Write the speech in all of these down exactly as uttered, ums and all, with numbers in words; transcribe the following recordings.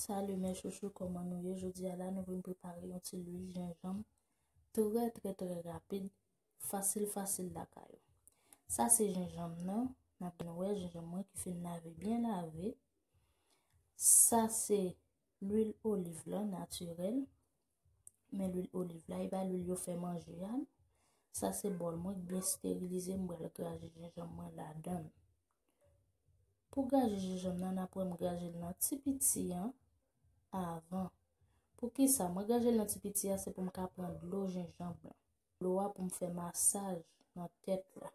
Salut mes chouchous, kòman nou ye? Jodi a la, nou vin prepare yon ti lwil jenjanm trè, trè, trè rapid, fasil, fasil lakay ou. Sa se jenjanm nan, n ap gen wè jenjanm mwen ki fin lave, byen lave. Sa se lwil oliv la, natirèl. Men lwil oliv la, e pa lwil yo fè manje a. Sa se bòl mwen k byen sterilize, m pral graje jenjanm mwen ladan l. Pou graje jenjanm nan, n ap wè m graje l nan ti piti an avan. Poukisa mwen graje l nan ti piti a? Se pou m ka pran dlo jenjanm lan. Dlo a pou m fè masaj nan tèt la.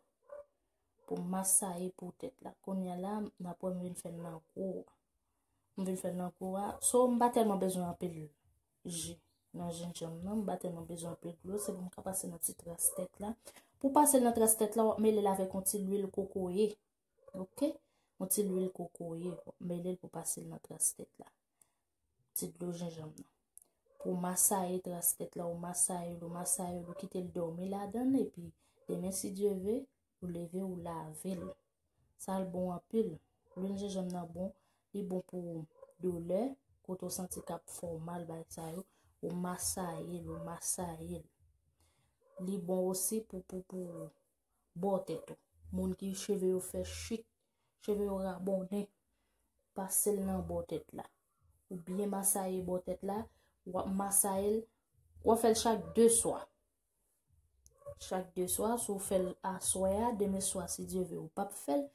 Pou m masaye po tèt la. Kounye a la, n ap wè m vin fè l nan gwo a. M vin fè l nan gwo a. So, m pa tèlman bezwen anpil ji nan jenjanm nan. M pa tèlman bezwen anpil dlo. Se pou m ka pase nan ti tras tèt la. Pou pase l nan tras tèt la, w ap mele l avèk yon ti lwil kokoye. Ok? Yon ti lwil kokoye. W ap mele l pou pase l nan tras tèt la. Ti dlo jenjanm nan. Pou w masaye tras tèt la, ou masaye l, ou masaye l, ou kite l dòmi ladan l, epi demen, si Dye ve, ou leve, ou lave l. Sa l bon anpil. Lwil jenjanm nan bon, li bon pou doulè, kote w santi k ap fè w mal, bagay sa yo, ou masaye l, ou masaye l. Li bon osi pou, pou, pou bò tèt ou. Moun ki cheve yo fè chit, cheve yo rabonnen, pase l nan bò tèt la. Ou byen masaye bò tèt la, w ap masaye l, w ap fè l chak de swa. Chak de swa, si w fè l aswè a, demen swa, si Dye ve, ou p ap fè l,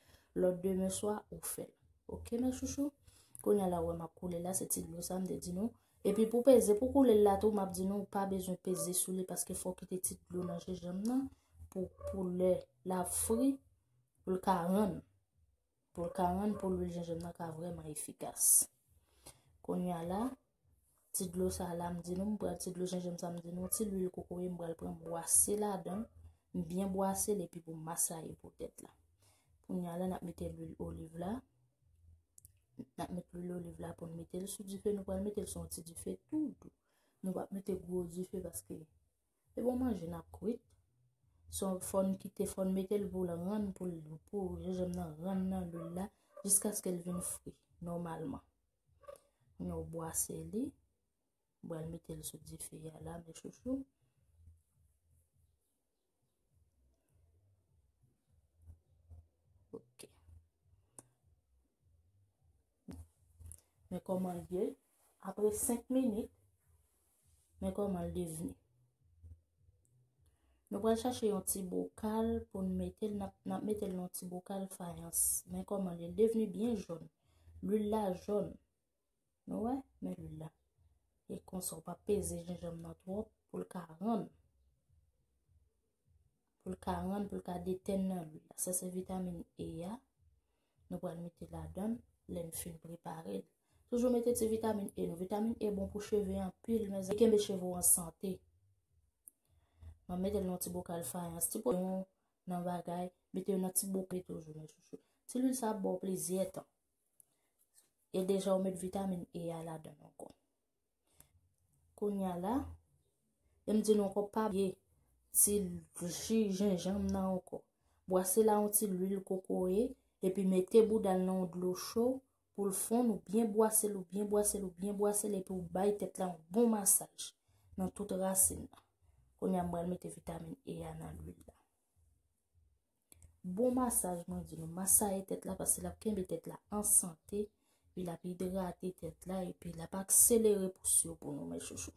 lòt demen swa, ou fè l. Ok, mes chouchous? Kounye a la, w wè m ap koule la, se ti dlo sa m te di nou. Epi pou peze, pou koule l la tou, m ap di nou, ou pa bezwen peze sou li, paske fò w kite ti dlo nan jenjanm nan, pou, pou lè l ap fri, pou l ka rann. Pou l ka rann, pou lwil jenjanm nan ka vrèman efikas. Kounye a la, ti dlo sa la, m di nou, m pral ti dlo jenjanm sa, m di nou, ti lwil kokoye, m pral pran bwase ladan l, m byen bwase l, epi pou m masaye po tèt la. Kounye a la, n ap mete lwil oliv la. N ap met lwil oliv la pou n mete l sou dife. Nou pral mete l sou yon ti dife tou dou. Nou p ap mete gwo dife paske se bon manje n ap kwit. So, fò n kite, fò n mete l pou l rann, pou l, pou jenjanm nan rann nan lwil la, jiskaske l vin fri, nòmalman. Nou bwase li. M pral mete l sou dife a la, mes chouchous. Ok. Men kòman l ye. Apre senk minit, men kòman l devni. Nou pral chache yon ti bokal pou n mete l, n ap, n ap mete l nan ti bokal fayans. Men kòman l ye. L devni byen jòn. Lwil la jòn. Nou wè? Men lwil la. E konsa, w pa peze jenjanm nan twòp pou l ka rann. Pou l ka rann, pou l ka detèn nan lwil la. Sa se vitamin E a. Nou pral mete ladan l lè n fin prepare l. Toujou mete ti vitamin E nou. Vitamin E bon pou cheve anpil, mezanmi. Kenbe cheve w an sante. Mwen mete l nan ti bokal fayans, ti pwazon nan bagay, mete yo nan ti bokal toujou, mes chouchous. Ti lwil sa ap ba w plizyè tan. E deja ou met vitamin E a ladan l ankò. Kounye a la, e m di nou ankò, pa bliye ti ji jenjanm nan ankò. Bwase la yon ti lwil kokoye, epi mete bouda l nan yon dlo cho pou l fonn, ou byen bwase l, ou byen bwase l, ou byen bwase l, epi ou bay tèt la yon bon masaj nan tout rasin nan. Kounye a m pral mete vitamin E a nan lwil la. Bon masaj, mwen di nou, masaye tèt la, paske l ap kenbe tèt la an sante, epi l ap idrate tèt la, epi l ap akselere pous yo pou nou, mes chouchous.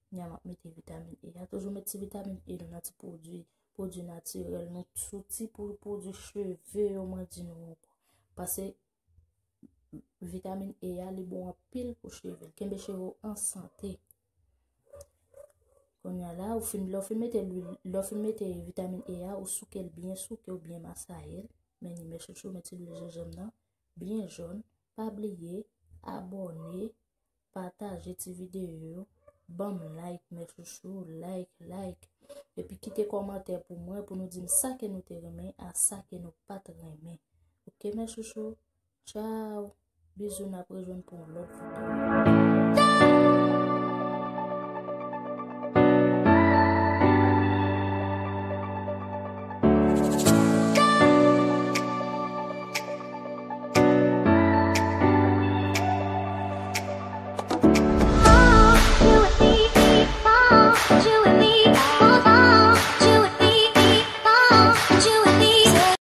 Kounye a m ap mete vitamin E a. Toujou met ti vitamin E nou nan ti pwodui, pwodui natirèl nou, sou ti pou pwodui cheve yo, mwen di nou ankò. Paske vitamin E a, li bon anpil pou cheve. L kenbe cheve w an sante. Kounye a la, ou fin, lè w fin mete lwil, lè w fin mete vitamin E a, ou souke l byen souke, ou byen masaye l. Men ni, mes chouchous, men ti lwil jenjanm nan byen jòn. Pa bliye abòne, pataje ti videyo yo, ban m like, mes chouchous, like, like. Epi kite kòmantè pou mwen, pou nou di m sa ke nou te renmen, a sa ke nou pa t renmen. Ok, mes chouchous? Tchaw! Bizou, n ap rejwenn pou yon lòt videyo.